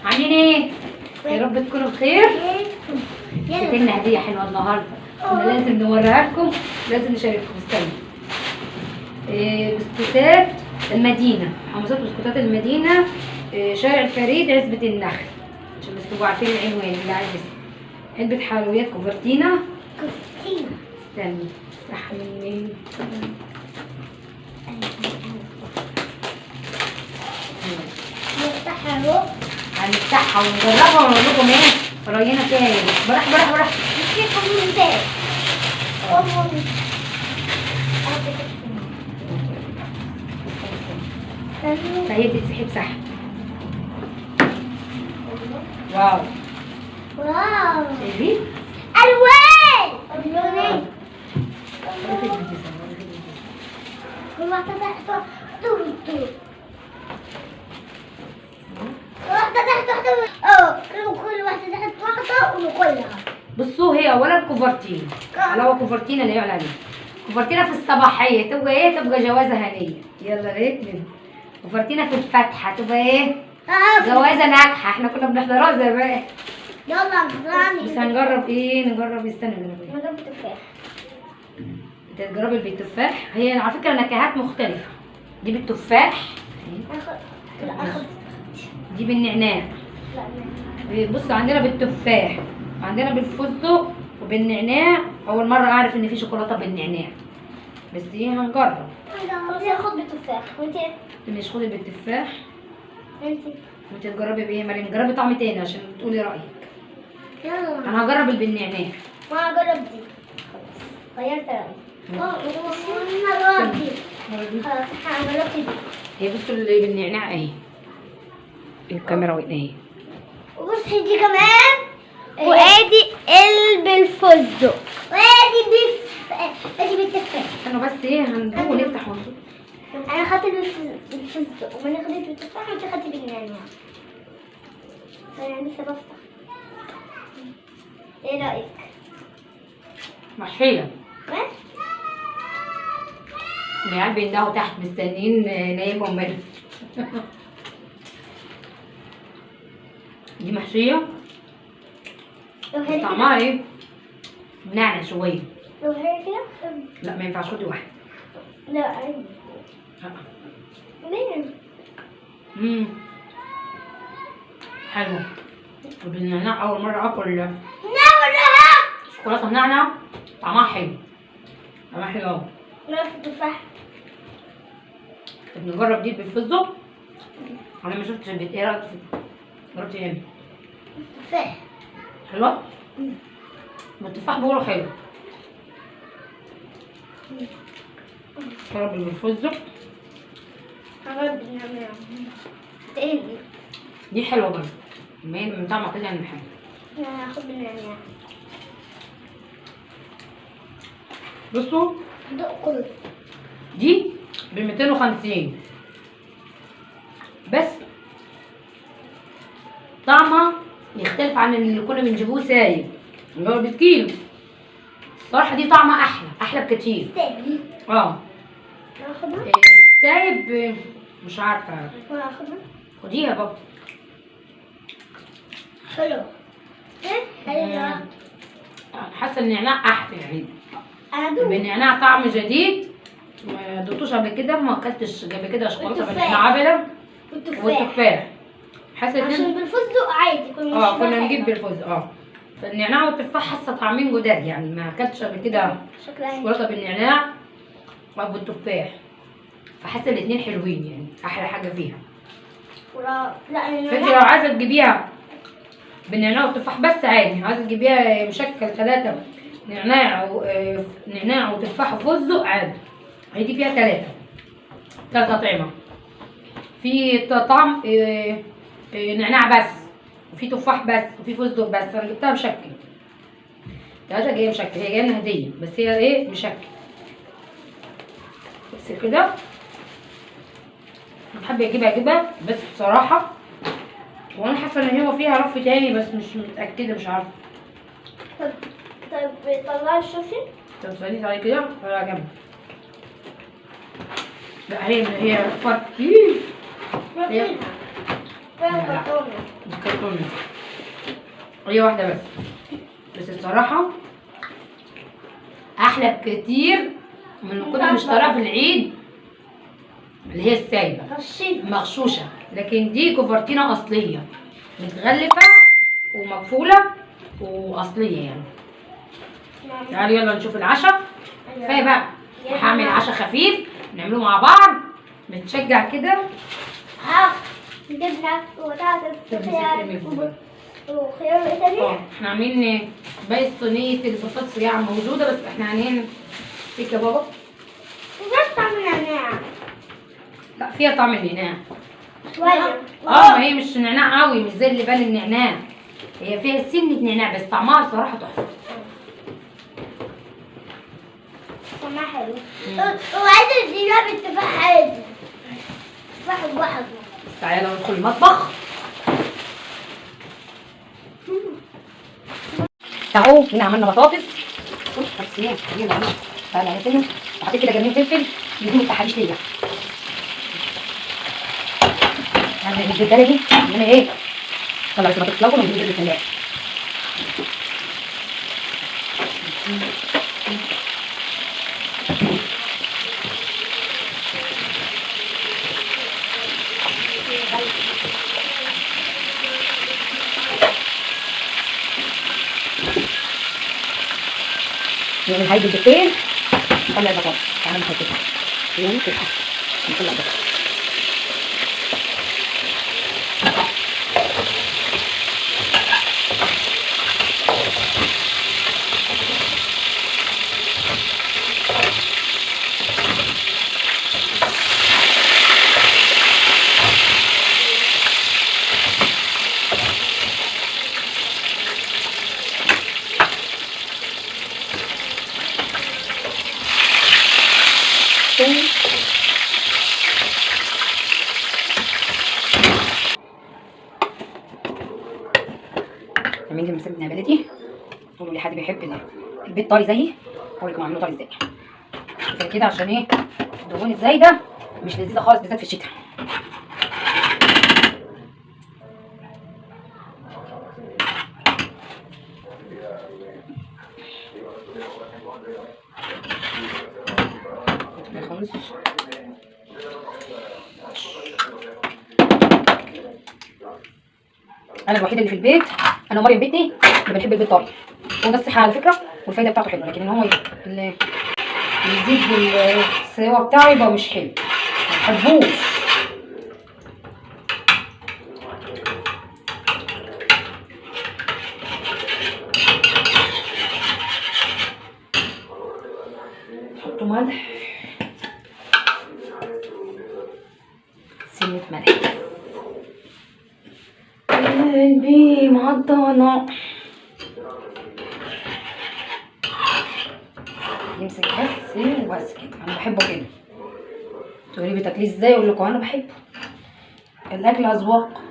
عاملين ايه؟ يا رب تكونوا بخير. جبت لنا هديه حلوة النهارده، كنا لازم نوريها لكم، لازم نشارككم. استنوا. بسكوتات المدينة، حمصات بسكوتات المدينة، شارع الفريد، عزبه النخل، عشان بس تبقوا عارفين العنوان اللي عايز يسأل. علبة حلويات كوفرتينا. كوفرتينا. استني افتحها منين؟ نفتحها اهو، هنفتحها ونجربها ونقول لكم ايه راينا فيها ايه. براح براح براح. فهي بتتسحب سحب. wow wow، شايفين؟ الوان لونين. واحدة تحت واحدة، كل واحدة تحت واحدة وناكلها. بصوا، هي اولا كوفرتينا، حلاوة كوفرتينا اللي يعلى عليها. كوفرتينا في الصباحية تبقى ايه؟ تبقى جوازة هنية. يلا ليه؟ كوفرتينا في الفاتحة تبقى ايه؟ جوازة ناجحة. احنا كنا بنحضرها زمان. يلا بس هنجرب ايه؟ نجرب، استنى نجرب ايه؟ نجرب التفاح. انت تجربي بالتفاح؟ هي على فكرة نكهات مختلفة. دي بالتفاح، دي بالنعناع. بص، عندنا بالتفاح، عندنا بالفستق وبالنعناع. اول مرة اعرف ان في شوكولاتة بالنعناع، بس ايه هنجرب. خلاص هاخد بالتفاح، وانت مش خدي بالتفاح. انت تجربي بايه يا مريم؟ جربي طعم تاني عشان تقولي رايك. يلا انا هجرب بالنعناع. وانا هجرب دي. خلاص غيرت رايي. وانا هجرب دي. خلاص انا جربت دي. هي بصوا اللي بالنعناع اهي، الكاميرا وين اهي. وبصي دي كمان، وادي بالفستق، وادي ادي بالتفاح. استنوا بس ايه هندوق ونفتح ونشوف. انا خدت بالفستق وانا خدت بالتفاح وانت خدتي بالنعناع. انا لسه بفتح. ايه رايك؟ محشيه. العيال بيندهوا تحت مستنيين نايمة ومريم. دي محشيه طعمها ايه؟ نعنع شوية. لو هي كده؟ لا ما ينفعش، خدي واحدة. لا عادي. ليه؟ حلوة. وبالنعناع اول مرة اكل نعناع، شوكولاتة نعناع، طعمها حلو، طعمها حلو قوي. نعرف التفاح. طب نجرب دي بالفستق. انا ما شفتش البيت. ايه رايك؟ جربتي ايه؟ تفاح. حلوة؟ التفاح بيقولوا حلو. جرب بالفستق. هجرب بالنعناع تاني. دي حلوة برضه، من طعمها كده يعني حلو. انا هاخد بالنعناع. بصوا دوق كله. دي ب 250 بس، طعمها يختلف عن اللي كنا بنجيبوه سايب اللي هو بالكيلو. الصراحة دي طعمها احلى، احلى بكتير. سايب. السايب مش عارفه. هاخدها. خديها يا بابا. حلو. حلو. حاسه النعناع احلى يعني. انا دوق بالنعناع طعم جديد ما دوقتوش قبل كده، ما اكلتش قبل كده شوكولاتة بالنعناع ابدا. والتفاح حاسه عشان بالفستق عادي كنا كنا نجيب بالفستق. فالنعناع والتفاح حاسه طعمين جداد يعني، ما اكلتش قبل كده شوكولاتة بالنعناع او بالتفاح، فحاسه الاثنين حلوين يعني، احلى حاجة فيها. لا فانت لو عايزه تجيبيها بالنعناع والتفاح بس عادي، عايزه تجيبيها مشكل 3 نعناع نعناع وتفاح وفستق عادي. هي دي فيها 3 اطعمه. في طعم نعناع بس، وفي تفاح بس، وفي فستق بس. انا جبتها مشكل 3، جاية مشكل، هي جاية لنا هديه بس هي ايه مشكل بس كده. بحب اجيبها اجيبها بس بصراحة، وانا حاسه ان هو فيها رف تاني بس مش متاكدة، مش عارفه. طب طلعي شوفي. طب استني تعالي كده على جنب. لا هي فرق. هي كرتونة. هي واحدة بس، بس الصراحة احلى بكتير من اللي كنا بنشتريها في العيد اللي هي السايبه مغشوشه، لكن دي كوفرتينا اصلية متغلفه ومقفوله واصليه يعني. تعالوا يلا نشوف العشاء. كفاية بقى، هعمل عشاء خفيف نعمله مع بعض نتشجع كده. جبنه وبطاطس وخيار ايه؟ احنا عاملين باقي صينية البطاطس يعني موجودة، بس احنا عاملين فيك يا بابا مفيهاش طعم نعناع. لا فيها طعم النعناع شوية. ما هي مش نعناع قوي، مش زي اللي بان النعناع، هي فيها سنة نعناع بس طعمها صراحة تحفة. طعمها حلو. وعايزه تجيبها بالتفاح عادي، تفاح لوحده. تعالى ندخل المطبخ. اهو هنا عملنا بطاطس. بس ايه يلا تعالى يا سنة، وحطيت كده جرنين فلفل يدوم التحابيش ليا. هعمل الزبدة دي انما ايه، طلع بس البطاطس الاول ونجيب الفلاح. نعمل هاي بالبيضتين، نطلع البطاطس. تعالى نحط كده كده نطلع البطاطس. عاملين مسمنه بلدي. قولوا لي حد بيحب البيض طري زيي، اقول لكم اعملوه طري ازاي. زي كده عشان ايه الدهون الزايدة مش لذيذة خالص بالذات في الشتاء. خالص انا الوحيدة اللي في البيت، انا ومريم بيتي اللي بنحب البيض طري، وده الصحة على فكرة والفايده بتاعته حلوة، لكن ان هو اللي يزيد السوا بتاعه يبقى مش حلو، ما بحبوش. نحطوا ملح، سنة ملح. قلبي معضلة يمسك بس وبس كده. انا بحبه كده. تقولي بتاكليه ازاي؟ اقول لكم انا بحبه. الاكل اذواق.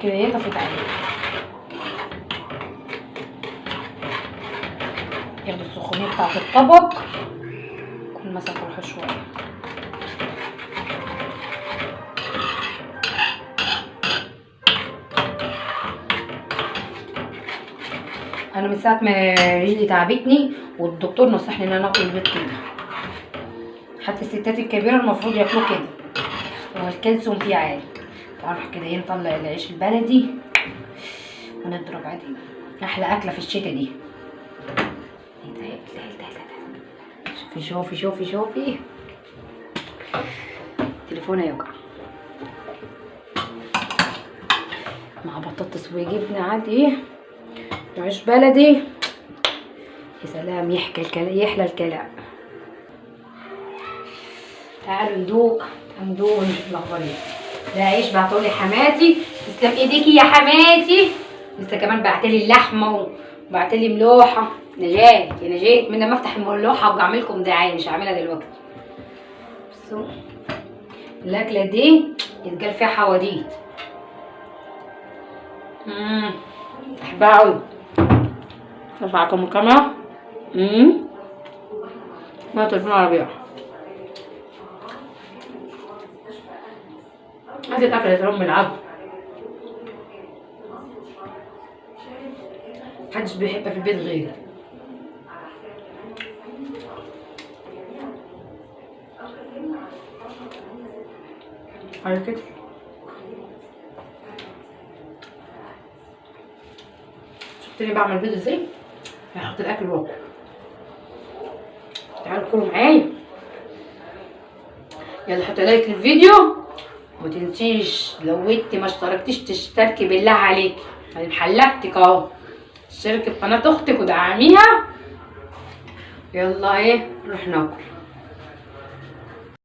كده ايه طفت عليه، ياخدوا السخونيه بتاعه الطبق، كل مسك روحه شوية. انا من ساعة ما رجلي تعبتني والدكتور نصحني ان انا اكل البيض كده، حتى الستات الكبيرة المفروض ياكلوه كده، والكالسيوم فيه عالي. تعالوا كده ايه نطلع العيش البلدي ونضرب عادي. احلى اكله في الشتاء دي. شوفي شوفي شوفي شوفي تليفوني هيوقع. مع بطاطس وجبنه عادي وعيش بلدي، يا سلام، يحكي الكلام، يحلى الكلام. تعالوا ندوق، ندوق ونشوف الاخبار ايه. ده عيش بعتولي حماتي، تسلم ايديكي يا حماتي. لسه كمان بعتلي اللحمة وبعتلي ملوحه. نجاة يا نجاة، من لما افتح الملوحه ابقى اعمل لكم دعاية، مش هعملها دلوقتي. بصوا الاكلة دي يتقال فيها حواديت. بحبها قوي. رفعكم الكاميرا. ما تلفون عربية. هذه الأكلة يا أم العبد محدش بيحبها في البيت غيري. حاجة كده. شفتني بعمل بيض ازاي؟ هحط الاكل واكل. تعالوا كلوا معايا. يلا حطوا like للفيديو، وما تنسيش لو انت ما اشتركتيش تشتركي بالله عليكي، انا محلفتك اهو. اشتركي في قناة اختك ودعميها. يلا ايه نروح ناكل.